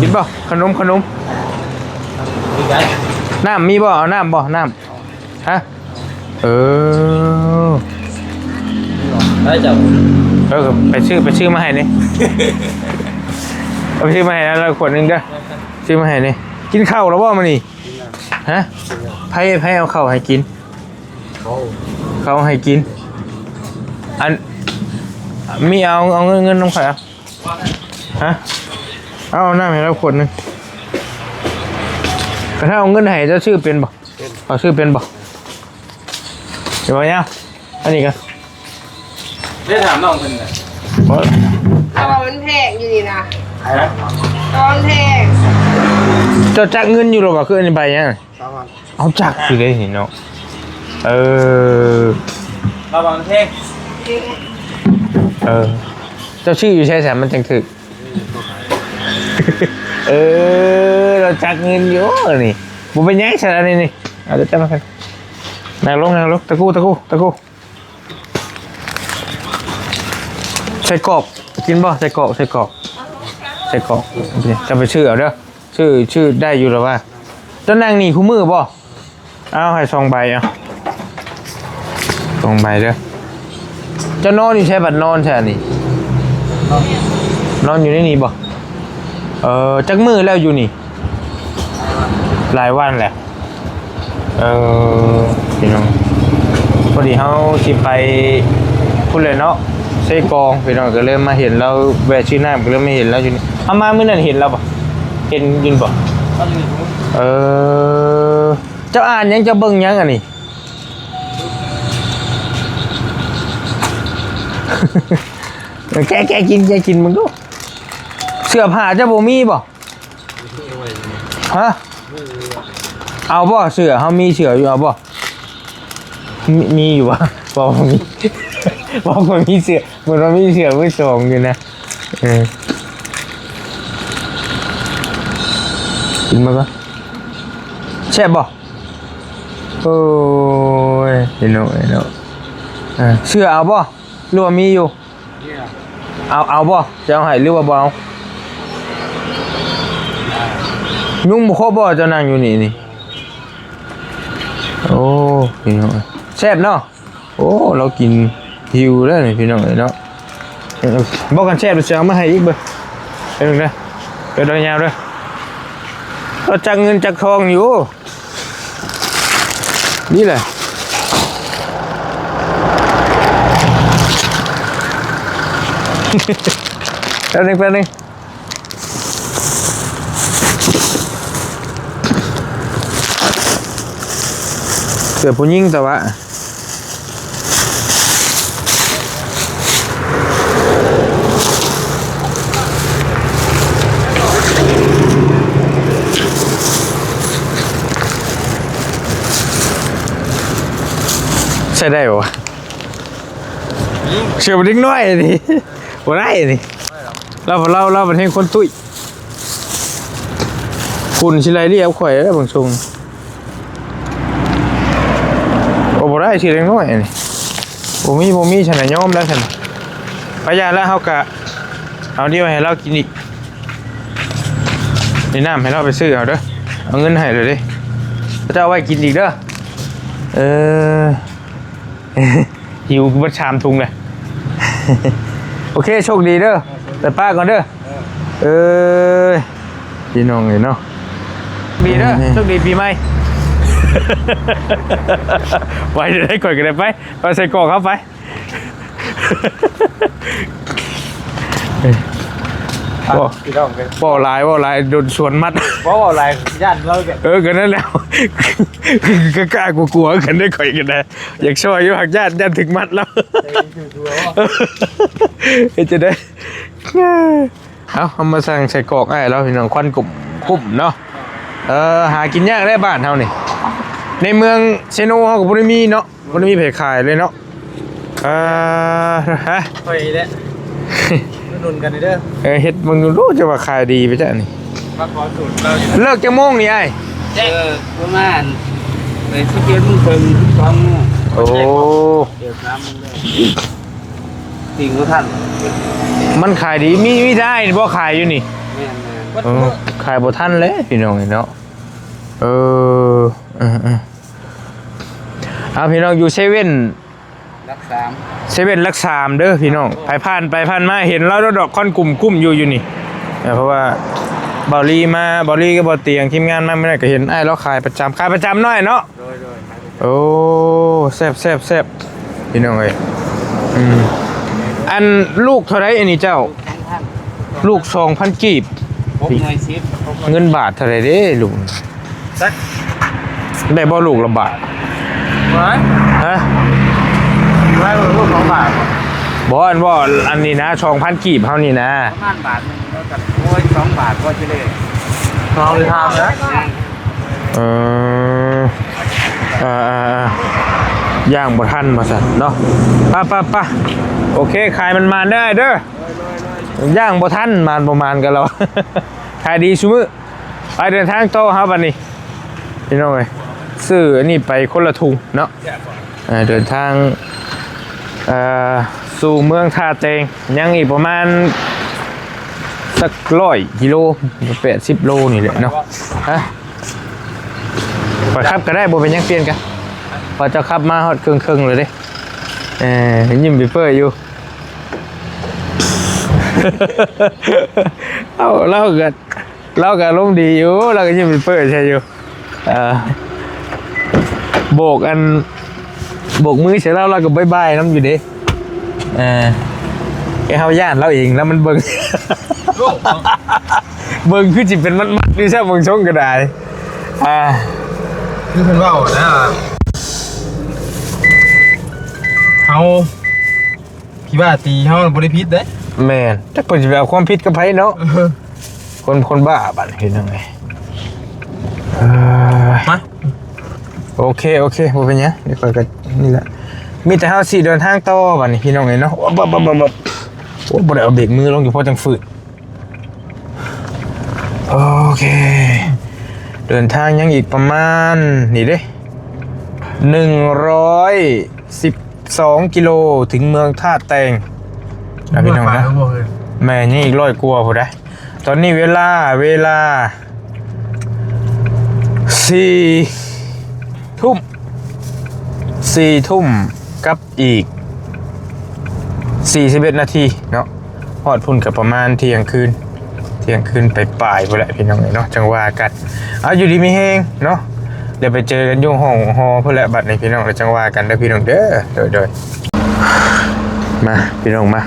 ກິນບໍ່? ຂະໜົມ ຂະໜົມ ນ້ຳມີບໍ່? ເອົານ້ຳບໍ່? ນ້ຳ ຮະ? ເອີ ໄດ້ເຈົ້າ ເອີ ໄປຊື້ ໄປຊື້ມາໃຫ້ນີ້ ເອົາໄປຊື້ມາໃຫ້ລາວຂວດໜຶ່ງເດີ ຊື້ມາໃຫ້ນີ້. ກິນເຂົ້າແລ້ວບໍ່ມື້ນີ້? ຮະ? ໃຜ ໃຜເອົາເຂົ້າໃຫ້ກິນ? ເຂົ້າ ເຂົ້າໃຫ້ກິນ. ອັນ ມີ ເອົາ ເອົາເງິນ ເງິນນຳຂ້ອຍເອົາ. ຮະ? ເອົານ້ຳໃຫ້ລາວຂວດໜຶ່ງ. ຄັນເອົາເງິນໃຫ້ ເຈົ້າຊື້ເປັນບໍ່? ເປັນ. ເອົາ ຊື້ເປັນບໍ່? ເປັນບໍ່ຍາວ? ອັນນີ້ກໍ ໄດ້ຖາມນ້ອງເພິ່ນນະ ບໍ່ ເພາະວ່າມັນແພງຢູ່ນີ້ນະ. ຮະ? ເພາະວ່າມັນແພງ. ເຈົ້າຈັກເງິນຢູ່ແລ້ວບໍ່? ຄືອັນນີ້ໃບຫຍັງ? ສາມພັນ. ເອົາ ຈັກຢູ່ເດ້ນີ້ເນາະ. ເອີ ລະວັງແພງ. ເອີ ເຈົ້າຊື້ຢູ່ໃສຊັ້ນມັນຈັ່ງຖືກ? ເອີ ລາວຈັກເງິນຢູ່ນີ້. ບໍ່ເປັນຫຍັງຊັ້ນ ອັນນີ້ນີ້ ເອົາ ເຈົ້າມາກັນ. ນັ່ງລົງ ນັ່ງລົງ ຕະກູ ຕະກູ ຕະກູ. ໄສ້ກອກ ກິນບໍ່? ໄສ້ກອກ ໄສ້ກອກ ໄສ້ກອກ ຈະໄປຊື້ເອົາເດີ. ຊື້ ຊື້ໄດ້ຢູ່ລະວ່າ. ເຈົ້ານັ່ງນີ້ຄູ່ມື້ບໍ່? ເອົາໃຫ້ສອງໃບ ເອົາສອງໃບເດີ. ເຈົ້ານອນຢູ່ໃສ? ບັດນອນໃສນີ້? ນອນຢູ່ໃນນີ້ບໍ່? ເອີ ຈັກມື້ແລ້ວຢູ່ນີ້? ຫຼາຍວັນແຫຼະ. ເອີ ພີ່ນ້ອງ ພໍດີເຮົາຊິໄປພຸ້ນແຫຼະເນາະ ເຊກອງ ພີ່ນ້ອງ ກໍເລີຍມາເຫັນລາວແວ່ະຊື້ນ້ຳ ກໍເລີຍມາເຫັນລາວຢູ່ນີ້. ເຮົາມາມື້ນັ້ນເຫັນລາວບໍ່? ເຫັນຢູ່ບໍ່? ເອີ ເຈົ້າອ່ານຫຍັງ? ເຈົ້າເບິ່ງຫຍັງອັນນີ້? ແກະ ແກະກິນ ແກະກິນເບິ່ງດູ. ເສື້ອຜ້າເຈົ້າບໍ່ມີບໍ່? ຮະ? ເອົາບໍ່ເສື້ອ? ເຮົາມີເສື້ອຢູ່ ເອົາບໍ່? ມີ ມີຢູ່ຫວາ? ບໍ່ມີ ບໍ່ມີເສື້ອ ເໝືອນວ່າມີເສື້ອມືສອງຢູ່ນະ. ເອີ ກິນມາກ່ອນ. ແຊບບໍ່? ໂອ້ຍ ພີ່ນ້ອງເອີຍເນາະ. ເອີ ເສື້ອເອົາບໍ່ ຫຼືວ່າມີຢູ່? ເອົາ ເອົາບໍ່? ຈະເອົາໃຫ້ ຫຼືວ່າບໍ່ເອົາ? ຍຸງບໍ່ຄົບບໍ່? ເຈົ້ານັ່ງຢູ່ນີ້ນີ້. ໂອ້ ພີ່ນ້ອງເອີຍ ແຊບເນາະ. ໂອ້ ລາວກິນຫິວເດີນີ້ ພີ່ນ້ອງເອີຍເນາະ. ເອີ ບໍ່ ຄັນແຊບຊິເອົາມາໃຫ້ອີກເບິ່ງ. ເບິ່ງເດີ ເດີ ຍາວເດີ. ລາວຈັກເງິນຈັກທອງຢູ່. ນີ້ແຫຼະ ແປັບໜຶ່ງ ແປັບໜຶ່ງ. ເສື້ອຜູ້ຍິງ ແຕ່ວ່າ ໃສ່ໄດ້ບໍ່? ເສື້ອເດັກນ້ອຍນີ້ ບໍ່ໄດ້ນີ້. ລາວ ລາວ ລາວເປັນແຮງຄົນຕຸ້ຍ. ຝຸ່ນຊິໄຫຼລຽບຂ້ອຍແລ້ວບາງຊ່ວງ. ໂອ້ ບໍ່ໄດ້ ເສື້ອເດັກນ້ອຍນີ້. ບໍ່ມີ ບໍ່ມີ ຊັ້ນນະ ຍອມແລ້ວຊັ້ນ. ໄປ ຢ່າແລ້ວ ເຮົາກະເອົານີ້ໄວ້ໃຫ້ລາວກິນອີກ. ນີ້ ນ້ຳໃຫ້ລາວໄປຊື້ເອົາເດີ. ເອົາເງິນໃຫ້ແລ້ວເດ້. ເຈົ້າເອົາໄວ້ກິນອີກເດີ. ເອີ. ຫິວເບິດສາມຖົງເລີຍ. ໂອເຄ ໂຊກດີເດີ. ໄປປ້າກ່ອນເດີ. ເອີຍ ພີ່ນ້ອງເອີຍເນາະ ດີເດີ. ເອີ ໂຊກດີປີໃໝ່. ໄປເດີ ຂ້ອຍກໍໄດ້ໄປ. ເອົາໃສ່ກອກເຂົ້າໄປ. ເວົ້າ ພີ່ນ້ອງເອີຍ ເວົ້າຫຼາຍ ເວົ້າຫຼາຍ ໂດນສວນມັດ. ບໍ່ເວົ້າຫຼາຍ ຢ້ານລາວ. ເອີ ກໍນັ້ນແຫຼະ ກ້າໆ ກົວໆ ກັນເດ້ ຂ້ອຍກໍໄດ້ ຢາກຊ່ອຍຢູ່ ຫາກຢ້ານ ຢ້ານຖືກມັດລາວ. ເຮັດຈັ່ງໃດ? ເອົາ ເຮົາມາສັ່ງໃສ່ກອກອ້າຍລາວ ພີ່ນ້ອງ ຄວັນກຸ້ມ ກຸ້ມເນາະ. ເອີ ຫາກິນຍາກເດ້ບ້ານເຮົານີ້ ໃນເມືອງເຊໂນເຮົາກໍບໍ່ໄດ້ມີເນາະ. ມັນມີໃຜຂາຍເລີຍເນາະ. ເອີ ຮະ ຂ້ອຍນີ້ແຫຼະ ອຸດໜູນກັນເດີ. ເອີ ເຮັດເບິ່ງດູ ຈະວ່າຂາຍດີໄປຈ້ະນີ້. ມາຂໍສູດລາວຢູ່. ເລີກຈັກໂມງນີ້ອ້າຍ? ເອີ ປະມານສິບເອັດໂມງເຄິ່ງ ສິບສອງໂມງ. ໂອ້ ເລີກສາມໂມງແລ້ວ ຕິງບໍ່ທັນ. ມັນຂາຍດີ ມີ ມີແຕ່ອ້າຍນີ້ບໍ່ຂາຍຢູ່ນີ້. ແມ່ນໆ ເອີ ຂາຍບໍ່ທັນແຫຼະ ພີ່ນ້ອງເອີຍເນາະ. ເອີ ເອີ ເອີ ເອົາ ພີ່ນ້ອງ ຢູ່ເຊເວັ່ນ ຫຼັກສາມ ເຊເວັ່ນຫຼັກສາມເດີພີ່ນ້ອງ. ໃຜຜ່ານໄປຜ່ານມາເຫັນລາວດອກ ຄວັນກຸ້ມໆຢູ່ ຢູ່ນີ້. ເອີ ເພາະວ່າເບົາລີມາ ເບົາລີກັບເບົາຕຽງ ທີມງານມາມື້ນັ້ນກໍເຫັນອ້າຍລາວຂາຍປະຈຳ ຂາຍປະຈຳນ້ອຍເນາະ. ໂດຍໆ ໂອ້ ແຊບໆໆ ພີ່ນ້ອງເອີຍ. ອືມ ອັນລູກເທົ່າໃດອັນນີ້ເຈົ້າ? ລູກສອງພັນ ລູກສອງພັນກີບ. ຫົກໜ່ວຍສິບ. ເງິນບາດເທົ່າໃດເດ້ລູກ? ຈັກ ໄດ້ບໍ່ລູກລະບາດ? ຫວາຍ ຮະ? ຫວາຍ ລູກສອງບາດ. ບໍ່ ອັນ ບໍ່ ອັນນີ້ນະ ສອງພັນ ກີບເຮົານີ້ນະ ປະມານບາດໜຶ່ງ ແລ້ວກໍ ໂອ້ຍ ສອງບາດພໍຊິໄດ້ ສອງຫຼືສາມນະ. ເອີ ເອີ ເອີ ຍ່າງບໍ່ທັນວ່າຊັ້ນເນາະ. ໄປ ໄປ ໄປ ໂອເຄ ຂາຍມັນມານເດີ ເດີ ຍ່າງບໍ່ທັນ ມານບໍ່ມານກັນແລ້ວ ຂາຍດີຊຸມື້. ໄປເດີນທາງຕໍ່ເຮົາບັດນີ້ ພີ່ນ້ອງເອີຍ. ຊື້ອັນນີ້ໄປຄົນລະຖົງເນາະ. ເອີ ເດີນທາງ ເອີ ສູ່ເມືອງທ່າແຕງ ຍັງອີກປະມານສັກຮ້ອຍກິໂລ ແປດສິບໂລນີ້ແຫຼະເນາະ. ຮະ ຂ້ອຍຂັບກໍໄດ້ ບໍ່ເປັນຫຍັງ ປ່ຽນກັນ ເພາະເຈົ້າຂັບມາຮອດເຄິ່ງໆແລ້ວເດ້. ເອີ ຍິ້ມເປີຍໆຢູ່ ເອົ້າ ລາວກໍ ລາວກໍອາລົມດີຢູ່ ລາວກໍຍິ້ມເປີຍໆໃສ່ຢູ່. ເອີ ໂບກອັນ ໂບກມືໃສ່ລາວ ລາວກໍບາຍບາຍນຳຢູ່ເດ້. ເອີ ແຕ່ເຮົາຢ້ານລາວເອງ ລາວມັນເບິ່ງ ເບິ່ງຄືຊິເປັນມັດໆຢູ່ຊະ ເບິ່ງຊົງກໍໄດ້. ອ່າ ຄືເພິ່ນເວົ້ານະ ເຮົາທີ່ວ່າຕີເຮົາບໍ່ໄດ້ຜິດເດ້. ແມ່ນ ຈັກເພິ່ນຊິໄປເອົາຄວາມຜິດກັບໃຜເນາະ. ເອີ ຄົນ ຄົນບ້າບາດນີ້ເຮັດຫຍັງເອີຍ. ມາ ໂອເຄ ໂອເຄ ບໍ່ເປັນຫຍັງ ນີ້ຂ້ອຍກໍນີ້ແຫຼະ ມີແຕ່ເຮົາຊິເດີນທາງຕໍ່ບາດນີ້ພີ່ນ້ອງເອີຍເນາະ. ໂອ້ ບໍ່ ບໍ່ ບໍ່ ບໍ່ ໂອ້ ບໍ່ໄດ້ເອົາເບຣກມືລົງຢູ່ ພໍຈັ່ງຟື້ນ. ໂອເຄ ເດີນທາງຍັງອີກປະມານນີ້ເດ້ ໜຶ່ງຮ້ອຍສິບສອງກິໂລ ເຖິງເມືອງທ່າແຕງນະພີ່ນ້ອງນະ. ແມ່ນ ຍັງອີກຮ້ອຍກວ່າພຸ້ນໃດ໋. ຕອນນີ້ເວລາ ເວລາສີ່ທຸ່ມ ສີ່ທຸ່ມກັບອີກສີ່ສິບເອັດນາທີເນາະ. ຮອດພຸ້ນກໍປະມານທ່ຽງຄືນ ທ່ຽງຄືນປາຍໆພຸ້ນແຫຼະພີ່ນ້ອງເອີຍເນາະ. ຈັ່ງວ່າກັນ ເອົາ ຢູ່ດີມີແຮງເນາະ. ດຽວໄປເຈີກັນຢູ່ຫ້ອງຫໍພຸ້ນແຫຼະ ບັດນີ້ພີ່ນ້ອງ ແລ້ວຈັ່ງວ່າກັນເດີພີ່ນ້ອງເດີ. ໂດຍ ໂດຍ ມາພີ່ນ້ອງມາ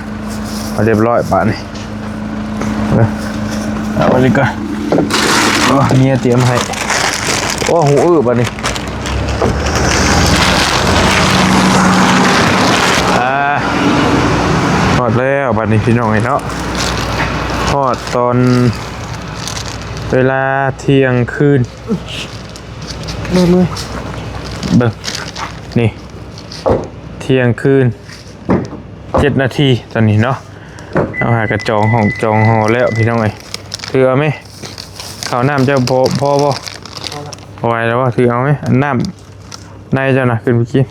ເອົາຮຽບຮ້ອຍບາດນີ້. ເອີ ເອົາອັນນີ້ກ່ອນ ໂອ້ ເມຍຕຽມໃຫ້. ໂອ້ ຫູອື້ບາດນີ້. ອ່າ ຮອດແລ້ວບາດນີ້ພີ່ນ້ອງເອີຍເນາະ. ຮອດຕອນເວລາທ່ຽງຄືນ ເບິ່ງ ເບິ່ງນີ້ ທ່ຽງຄືນ ເຈັດນາທີຕອນນີ້ເນາະ. ເຮົາຫາກະຈອງຫ້ອງຈອງຫໍແລ້ວພີ່ນ້ອງເອີຍ. ຖືເອົາແມ ເຂົ້ານ້ຳເຈົ້າພໍ ພໍບໍ່? ບໍ່ໄຫວແລ້ວບໍ່? ຖືເອົາແມ ອັນນ້ຳໃນເຈົ້ານະ ຂຶ້ນໄປກິນ.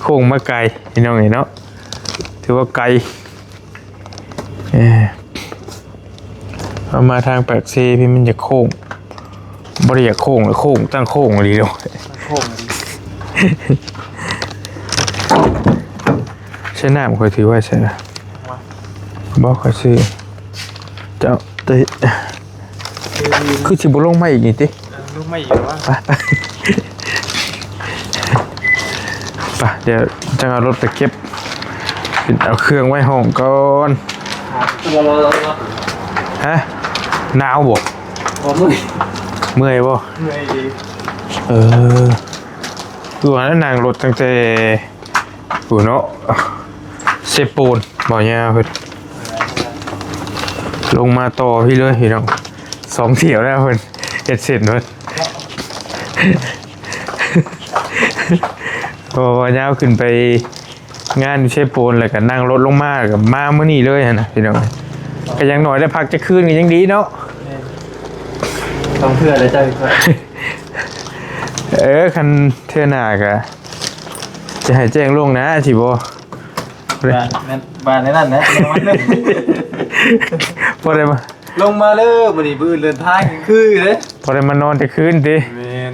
ໂຄ້ງມາໄກພີ່ນ້ອງເອີຍເນາະ ຖືວ່າໄກ. ເອີ ເຮົາມາທາງປາກເຊພີ້ ມັນຈະໂຄ້ງ ບໍ່ໄດ້ຢາກໂຄ້ງ ໂຄ້ງ ຕັ້ງໂຄ້ງອີ່ຫຼີໂດ. ໂຄ້ງອີ່ຫຼີ. ໃສ່ນ້ຳຂ້ອຍຖືໄວ້ໃສ່ລະ? ບໍ່ ຂ້ອຍຊື້ ເຈົ້າ ແຕ່ ຄືຊິບໍ່ລົງມາອີກນີ້ຕິ? ເອີ ລົງມາອີກຫວາ? ໄປ ໄປ ໄປ ດຽວຈັ່ງເອົາລົດໄປເກັບ ເອົາເຄື່ອງໄວ້ຫ້ອງກ່ອນ. ຮະ? ໜາວບໍ່? ບໍ່ ເມື່ອຍ. ເມື່ອຍບໍ່? ເມື່ອຍດີ. ເອີ ຄືວ່ານັ້ນ ນັ່ງລົດຕັ້ງແຕ່ ພຸ້ນເນາະ ເຊໂປນ ບໍ່ຍາວເພິ່ນ ລົງມາຕໍ່ພີ້ເລີຍພີ່ນ້ອງ. ສອງຖ້ຽວແລ້ວເພິ່ນເຮັດເສັ້ນເພິ່ນ ເພາະວ່າຍາວຂຶ້ນໄປງານຢູ່ເຊໂປນ ແລ້ວກໍນັ່ງລົດລົງມາ ແລ້ວກໍມາມື້ນີ້ເລີຍຫັ້ນນະພີ່ນ້ອງ. ກໍຢ່າງໜ້ອຍໄດ້ພັກຈັກຄືນກໍຍັງດີເນາະ. ແມ່ນ ສອງເທື່ອແລ້ວເຈົ້າ. ເອີ ຄັນເທື່ອໜ້າກໍ ຈະໃຫ້ແຈ້ງລ່ວງໜ້າຊິບໍ່? ບ້ານແມ່ນ ບ້ານໃນນັ້ນແຫຼະ. ພໍໄດ້ມາ ລົງມາເດີ ມື້ນີ້ມື້ອື່ນເດີນທາງຄືເດ້ ພໍໄດ້ມານອນແຕ່ຄືນຕິ? ແມ່ນ.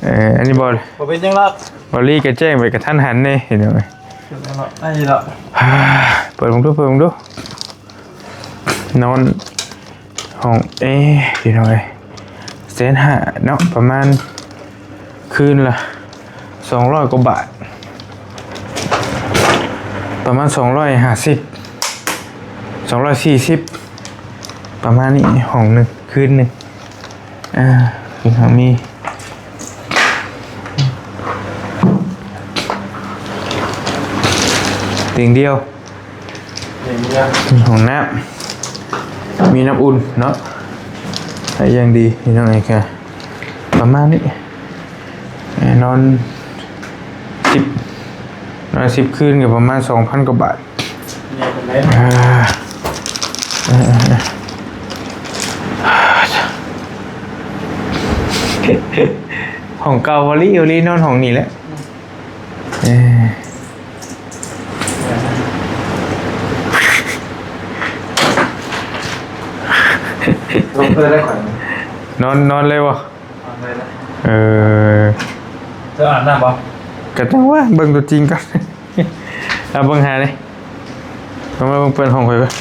ເອີ ອັນນີ້ບໍ່ ບໍ່ເປັນຫຍັງດອກ ບໍ່ລີກໍແຈ້ງໄປກະທັນຫັນເດ້ ເຫັນບໍ່? ໄດ້ດອກ. ເປີດເບິ່ງດູ ເປີດເບິ່ງດູ. ນອນຫ້ອງແອພີ່ນ້ອງເອີຍ ແສນຫ້າເນາະ ປະມານຄືນລະສອງຮ້ອຍກວ່າບາດ ປະມານສອງຮ້ອຍຫ້າສິບ ສອງຮ້ອຍສີ່ສິບ ປະມານນີ້ ຫ້ອງໜຶ່ງ ຄືນໜຶ່ງ. ອ່າ ເປັນຫ້ອງມີຕຽງດຽວ ເປັນດຽວ ມີຫ້ອງນ້ຳ ມີນ້ຳອຸ່ນເນາະ ໃຫ້ຢ່າງດີພີ່ນ້ອງເອີຍ. ກໍປະມານນີ້ ນອນສິບ ນອນສິບຄືນກໍປະມານສອງພັນກວ່າບາດ. ອ່າ ເອີ ເອີ ເອີ. ຫ້ອງເກົ່າບໍລິໂອລີນອນຫ້ອງນີ້ແຫຼະ. ເອີ ລົງເລີຍໄດ້ຂ້ອຍ ນອນ ນອນເລີຍບໍ່? ນອນເລີຍນະ. ເອີ ເຈົ້າອາບນ້ຳບໍ່? ກະຈັ່ງວ່າເບິ່ງຕົວຈິງກ່ອນ. ເອົາເບິ່ງຫານີ້ ເອົາມາເບິ່ງເປີດຫ້ອງຂ້ອຍກ່ອນ.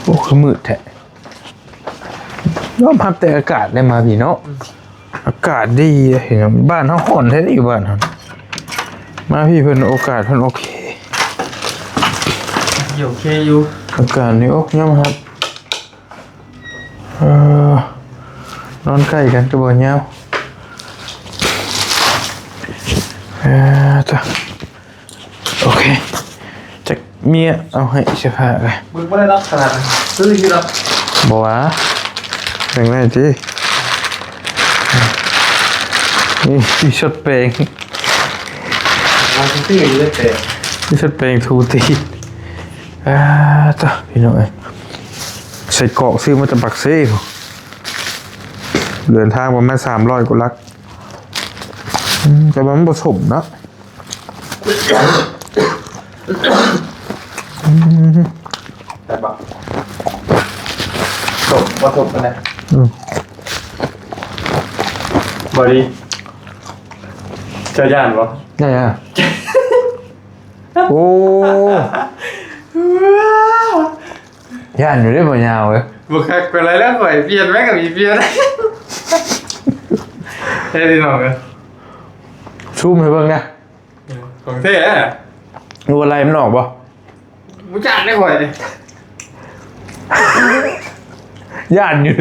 ໂອ້ ຄືມືດແທ້. ຍອມຮັບແຕ່ອາກາດໄດ້ມາພີ້ເນາະ. ອືມ ອາກາດດີເດ້ພີ່ນ້ອງ. ບ້ານເຮົາຮ້ອນແທ້ເດ້ ຢູ່ບ້ານເຮົາ. ມາພີ້ເພິ່ນໂອກາດເພິ່ນໂອເຄ. ໂອເຄຢູ່. ອາກາດນີ້ ໂອ້ ຍອມຮັບ. ເອີ ນອນໃກ້ກັນກໍບໍ່ຍາວ. ເອີ ໂອເຄ ຈັກເມຍເອົາໃຫ້ເສື້ອຜ້າກະ ມຶງບໍ່ໄດ້ຮັບຂະໜາດນັ້ນ ຊື້ຢູ່ດອກ. ບໍ່ວ່າ ຈັ່ງໃດຕິ ມີ ມີຊົດແປງ ວ່າຊິຊື້ຢູ່ເລີຍແປງ ມີຊົດແປງທູຕີ. ອ່າ ຕະ ພີ່ນ້ອງເອີຍ ໃສ່ກອກຊື້ມາແຕ່ປາກເຊ ເດີນທາງປະມານສາມຮ້ອຍກວ່າຫຼັກ. ອືມ ແຕ່ວ່າມັນບໍ່ສົມເນາະ. ອືມ ແຊບບໍ່? ສົມ ບໍ່ສົມປານໃດ. ອືມ ບໍ່ດີ ເຈົ້າຢ້ານບໍ່? ຢ້ານຫຍັງ? ໂອ້ ຢ້ານຢູ່ເດ້ບໍ່ຍາວເອີຍ. ບໍ່ຄັກປານໃດແລ້ວ ຂ້ອຍປ່ຽນແມ່ນກໍມີປ່ຽນ ເອີ ພີ່ນ້ອງເອີຍ. ຊູມໃຫ້ເບິ່ງນະ ຂອງແທ້ນະ. ຮູ້ວ່າໄລ່ມັນອອກບໍ່? ບໍ່ຈັກເດ້ຂ້ອຍນີ້ ຢ້ານຢູ່ເ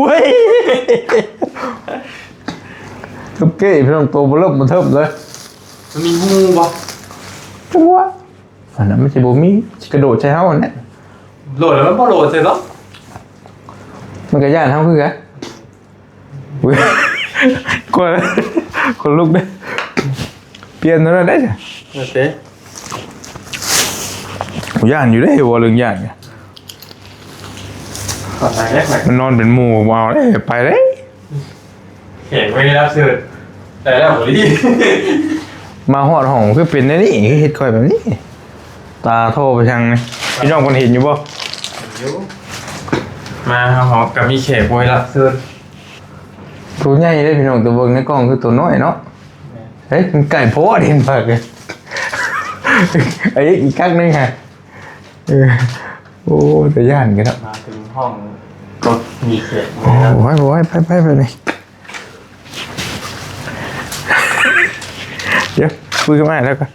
ວີຍ. ເກີບເກ້ພີ່ນ້ອງ ໂຕເບິ່ມເທີມເລີຍ. ມັນມີຮູບໍ່? ຈັກວ່າ ອັນນັ້ນມັນຊິບໍ່ມີ ຊິກະໂດດໃສ່ເຮົາຫັ້ນແຫຼະ. ໂດດແລ້ວມັນບໍ່ໂດດໃສ່ດອກ ມັນກະຢ້ານເຮົາຄືກັນ. ກົວ ຄົນລຸກເດ້. ປ່ຽນໂຕນັ້ນໄດ້ ໂອເຄ. ຢ້ານຢູ່ເດ້ ເວົ້າເລື່ອງຢ້ານ ມັນນອນເປັນໝູ່ບໍ່ເອົາເດ້ ໄປເດ້. ເຫັນໄວ້ຮັບເຊີນ ໄດ້ແລ້ວບໍ່ດີ ມາຮອດຫ້ອງຄືເປັນແນວນີ້ ຄືເຮັດຂ້ອຍແບບນີ້ ຕາໂທໄປທາງນີ້. ພີ່ນ້ອງເພິ່ນເຫັນຢູ່ບໍ່? ເຫັນຢູ່ ມາເຮົາກໍມີແຂກບໍ່ໄດ້ຮັບເຊີນ. ໂຕໃຫຍ່ເດ້ພີ່ນ້ອງ ແຕ່ເບິ່ງໃນກ້ອງຄືໂຕນ້ອຍເນາະ. ແມ່ນ ເຮີ້ຍ ມັນໃກ້ໂພດ ເຫັນປາກເລີຍ. ເອີ ອີກຄັກໜຶ່ງຫະ. ເອີ ໂອ້ ຕາຢ້ານກັນເນາະ ມາເຖິງຫ້ອງກໍມີແຂກ. ໂອ້ຍ ໂອ້ຍ ໄປ ໄປ ໄປນີ້. ດຽວ ຄຸຍກັບອ້າຍແລ້ວກໍ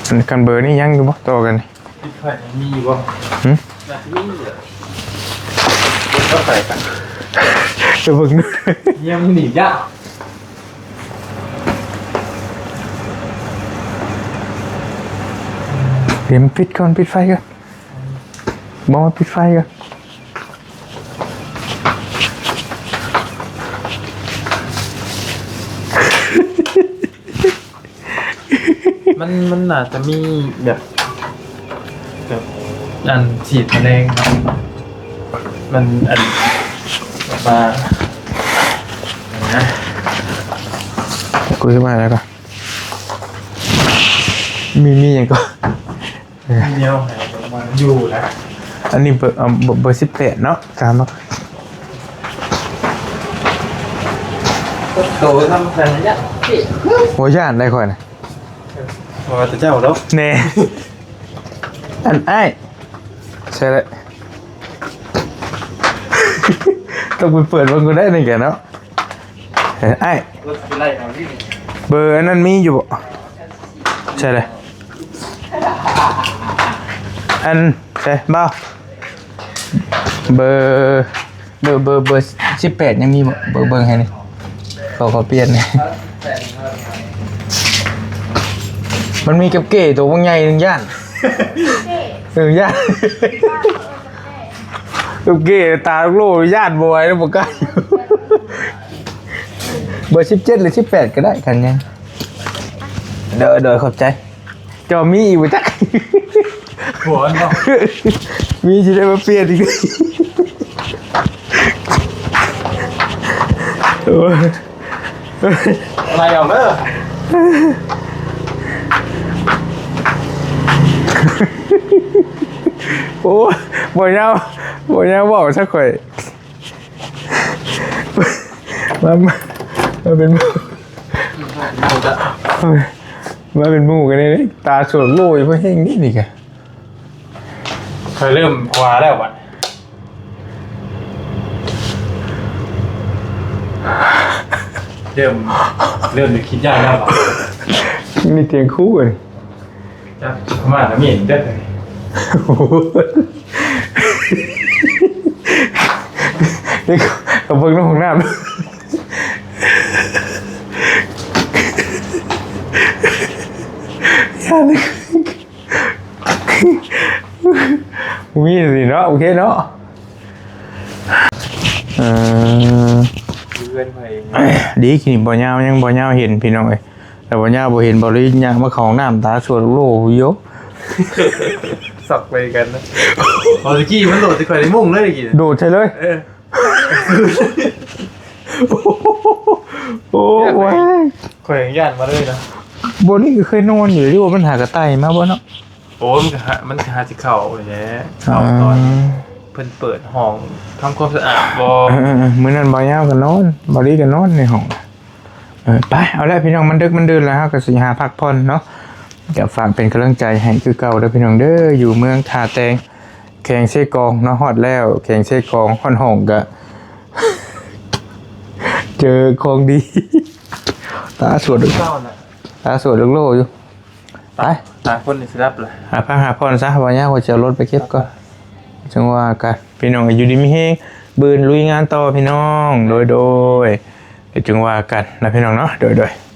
ອັນຄັນເບີນີ້ຍັງຢູ່ບໍ່? ຕໍ່ກັນນີ້ ມີຢູ່ບໍ່? ຫຶ? ໜ້າຈະມີແຫຼະ ເອົາໄປກັນ ຈະເບິ່ງ ຍັງໜີຍາກ. ດຽວປິດກ່ອນ ປິດໄຟກ່ອນ. ບໍ່ ປິດໄຟກ່ອນ. ມັນ ມັນໜ້າຈະມີແບບ ແບບອັນສີດພະແນງ ມັນອັນ ແບບວ່າ ອັນນະ ກູຊິມາແລ້ວກໍ ມີ ມີຫຍັງກໍ ເອີ ແນວໃຫ້ມັນຢູ່ນະ. ອັນນີ້ເບີ ເອີ ເບີ ເບີສິບແປດເນາະ ຕາມມາ. ໂຕທຳກັນຍະ ໂອ້ ຢ້ານໄດ໋ຂ້ອຍນະ ບໍ່ວ່າແຕ່ເຈົ້າດອກ ແນ່. ອັນອ້າຍ ໃຊ່ແຫຼະ ຕ້ອງໄປເປີດເບິ່ງກ່ອນໄດ໋ນີ້ກະເນາະ. ເອີ ອ້າຍ ເບີອັນນັ້ນມີຢູ່ບໍ່? ໃຊ່ເລີຍ ອັນ ໃຊ່ ບ່າວ ເບີ ເບີ ເບີ ເບີສິບແປດຍັງມີບໍ່? ເບິ່ງ ເບິ່ງໃຫ້ນີ້ ຂໍ ຂໍປ່ຽນ. ມັນມີກັບເກ້ໂຕບັກໃຫຍ່ໜຶ່ງ ຢ້ານ ເອີ ຢ້ານ. ໂອເຄ ຕາໂລ ຢ້ານບໍ່ໄຫວແລ້ວ ບໍ່ກ້າ. ເບີສິບເຈັດ ຫຼື ສິບແປດກໍໄດ້ ຄັນຍັງ. ໂດຍ ໂດຍ ຂອບໃຈ. ເຈົ້າມີອີກບໍ່ຈັກ? ຫົວເນາະ ມີຊິໄດ້ມາປ່ຽນອີກ ໂອ້ຍ ໄລ່ອອກເດີ. ໂອ້ຍ ບໍ່ຍາວ ບໍ່ຍາວເວົ້າຊະຂ້ອຍ ມາ ມາ ມາເປັນໝູ່ ມາເປັນໝູ່ກັນນີ້ ຕາສວນໂລຍ ເພິ່ນແຮງນີ້ນີ້ກະ ຂ້ອຍເລີ່ມວ່າແລ້ວບັດ ເລີ່ມ ເລີ່ມຄິດຍາກແລ້ວບັດ ມີຕຽງຄູ່ກັນ ຈັກມາລະມີເດີ ນີ້ກໍເບິ່ງໃນຫ້ອງນ້ຳ ຢ້ານ ບໍ່ມີນີ້ເນາະ ໂອເຄເນາະ ເອີ ເພື່ອນເພິ່ນເອງ ດີ ຄລິບບໍ່ຍາວ ຍັງບໍ່ຍາວເຫັນພີ່ນ້ອງເອີຍ ແລ້ວບໍ່ຍາວບໍ່ເຫັນ ບໍ່ລີຍ່າງມາເຂົ້າຫ້ອງນ້ຳ ຕາສວນໂລຢູ່ ຊັກໄປກັນນະ ເອົາຕະກີ້ມັນໂດດໃສ່ຂ້ອຍໃນມຸ້ງເລີຍຕະກີ້ ໂດດໃສ່ເລີຍ ເອີ ໂອ້ ໂອ້ຍ ຂ້ອຍຍັງຢ້ານມາເລີຍນະ ບ່ອນນີ້ກໍເຄີຍນອນຢູ່ ຫຼືວ່າມັນຫາກະໄຕ່ມາບໍ່ເນາະ? ໂອ້ ມັນກໍຫາ ມັນກໍຫາຊິເຂົ້າແຫຼະ ເຂົ້າຕອນ ອ່າ ເພິ່ນເປີດຫ້ອງທຳຄວາມສະອາດບໍ່? ເອີໆໆ ມື້ນັ້ນບ່າວຍາວກໍນອນ ບ່າວລີກໍນອນໃນຫ້ອງ ເອີ ໄປ ເອົາລະພີ່ນ້ອງ ມັນດຶກມັນດື່ນລະ ເຮົາກໍຊິຫາພັກຜ່ອນເນາະ ກໍຝາກເປັນກຳລັງໃຈໃຫ້ຄືເກົ່າເດີພີ່ນ້ອງເດີ ຢູ່ເມືອງທ່າແຕງ ແຂວງເຊກອງເນາະ ຮອດແລ້ວ ແຂວງເຊກອງ ຮອດຫ້ອງກະ ເຈີຂອງດີ ຕາສວນ ເກົ່ານະ ຕາສວນໂລຢູ່ ໄປ ຕ່າງຄົນນີ້ຊິຫຼັບລະ ຫາພັກຫາຜ່ອນຊະ ວ່າຍາມວ່າຈະເອົາລົດໄປເກັບກ່ອນ ຈັ່ງວ່າກັນ ພີ່ນ້ອງ ຢູ່ດີມີແຮງ ບືນລຸຍງານຕໍ່ພີ່ນ້ອງ ໂດຍໆ ເດີ ຈັ່ງວ່າກັນນະພີ່ນ້ອງເນາະ ໂດຍໆ.